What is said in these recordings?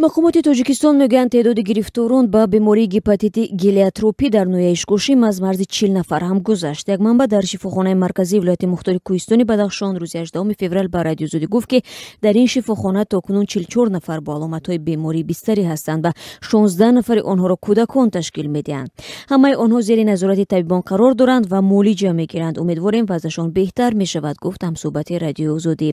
Мақомоти Тоҷикистон мегӯянд, теъдоди гирифторон ба бемории гепатити гелиотропӣ дар ноҳияи Ишкошим аз марзи 40 нафар ҳам гузашт. Як манбаъ дар шифохонаи марказии вилояти мухтори Кӯҳистони Бадахшон рӯзи 18 феврал ба Радиои Озодӣ гуфт, ки дар ин шифохона то кунун 44 нафар бо аломатҳои беморӣ бистарӣ ҳастанд ва 16 нафари онҳоро кӯдакон ташкил медиҳанд. Ҳамаи онҳо зери назорати табибон қарор доранд ва муолиҷа мегиранд. Умедворем, вазъашон беҳтар мешавад, гуфт ҳамсӯҳбати Радиои Озодӣ.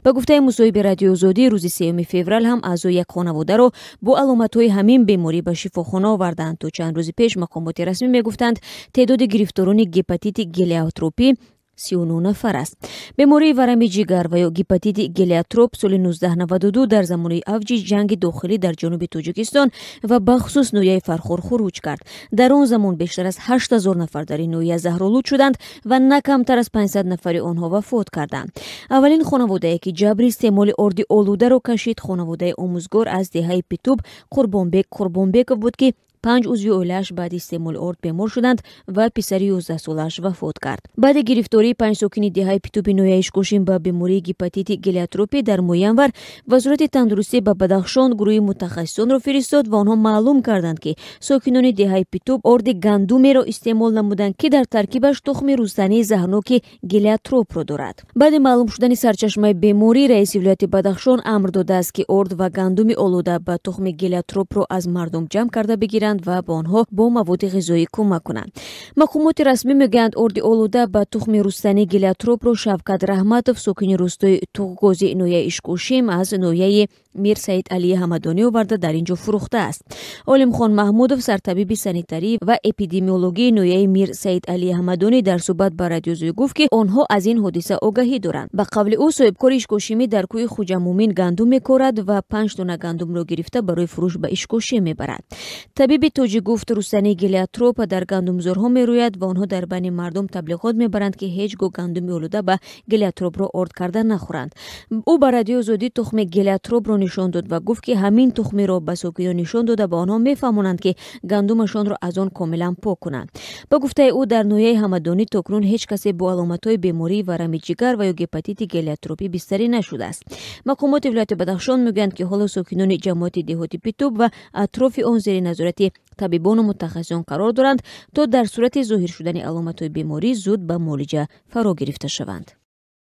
Ба гуфтаи мусоҳиби Радиои Озодӣ, рӯзи 3 феврал ҳам аъзои як хонаводаро бо аломатҳои ҳамин беморӣ ба шифохона оварданд. То чанд рӯзи пеш мақомоти расмӣ мегуфтанд, теъдоди гирифторони гепатити гелиотропӣ 39 нафар аст. Бемории варами ҷигар ва ё гепатити гелиотроп соли 1992 дар замони авҷи ҷанги дохилӣ дар ҷануби Тоҷикистон ва бахусус ноҳияи Фархор хуруҷ кард. Дар он замон бештар аз 8000 нафар дар ин ноҳия заҳролуд шуданд ва на камтар аз 500 нафари онҳо вафот карданд. Аввалин хонаводае, ки ҷабри истеъмоли орди олударо кашид, хонаводаи омӯзгор аз деҳаи Питуб Қурбонбек Қурбонбеков буд, ки 5 узви оилааш баъди истеъмоли орд бемор шуданд ва писари 11-солааш вафот кард. Баъди гирифтории 5 сокини деҳаи Питуби ноҳияи Ишкошим ба бемории гепатити гелиотропӣ дар моҳи январ Вазорати тандурустӣ ба Бадахшон гурӯҳи мутахассисонро фиристод ва онҳо маълум карданд, ки сокинони деҳаи Питуб орди гандумеро истеъмол намуданд, ки дар таркибаш тухми рустании заҳрноки гелиотропро дорад. Баъди маълум шудани сарчашмаи беморӣ, раиси вилояти Бадахшон амр додааст, ки орд ва гандуми олуда ба тухми гелиотропро аз мардум ҷамъ карда бигиранд ва ба онҳо бо маводи ғизоӣ кӯмак кунанд. Мақомоти расмӣ мегӯянд, орди олуда ба тухми рустании гелиотропро Шавкат Раҳматов, сокини рӯстои Туғгози ноҳияи Ишкошим, аз ноҳияи Мир Саид Алии Ҳамадонӣ оварда дар ин ҷо фурӯхтааст. Олимхон Маҳмудов, сартабиби санитарӣ ва эпидемиологии ноҳияи Мир Саид Алии Ҳамадонӣ, дар суҳбат ба Радиои Озодӣ гуфт, ки онҳо аз ин ҳодиса огаҳӣ доранд. Ба қавли ӯ, соҳибкори Ишкошимӣ дар кӯҳи Хуҷамӯмин гандум мекорад ва 5 тонна гандумро гирифта барои фурӯш ба Ишкошим мебарад. Табиби тоҷик гуфт, рустании гелиотроп дар гандумзорҳо мерӯяд ва онҳо дар байни мардум таблиғот мебаранд, ки ҳеҷ гоҳ гандуми олуда ба гелиотропро орд карда нахӯранд. Ӯ ба Радиои Озодӣ тухми гелиотропро нишон дод ва гуфт, ки ҳамин тухмиро ба сокинон нишон дода ба онҳо мефаҳмонанд, ки гандумашонро аз он комилан пок кунанд. Ба гуфтаи ӯ, дар ноҳияи Ҳамадонӣ то кунун ҳеҷ касе бо аломатҳои бемории варами ҷигар ва ё гепатити гелиотропӣ бистарӣ нашудааст. Мақомоти вилояти Бадахшон мегӯянд, ки ҳоло сокинони ҷамоати деҳоти Питуб ва атрофи он зери назорати табибону мутахассисон қарор доранд, то дар сурати зоҳир шудани аломатҳои беморӣ зуд ба муолиҷа фаро гирифта шаванд.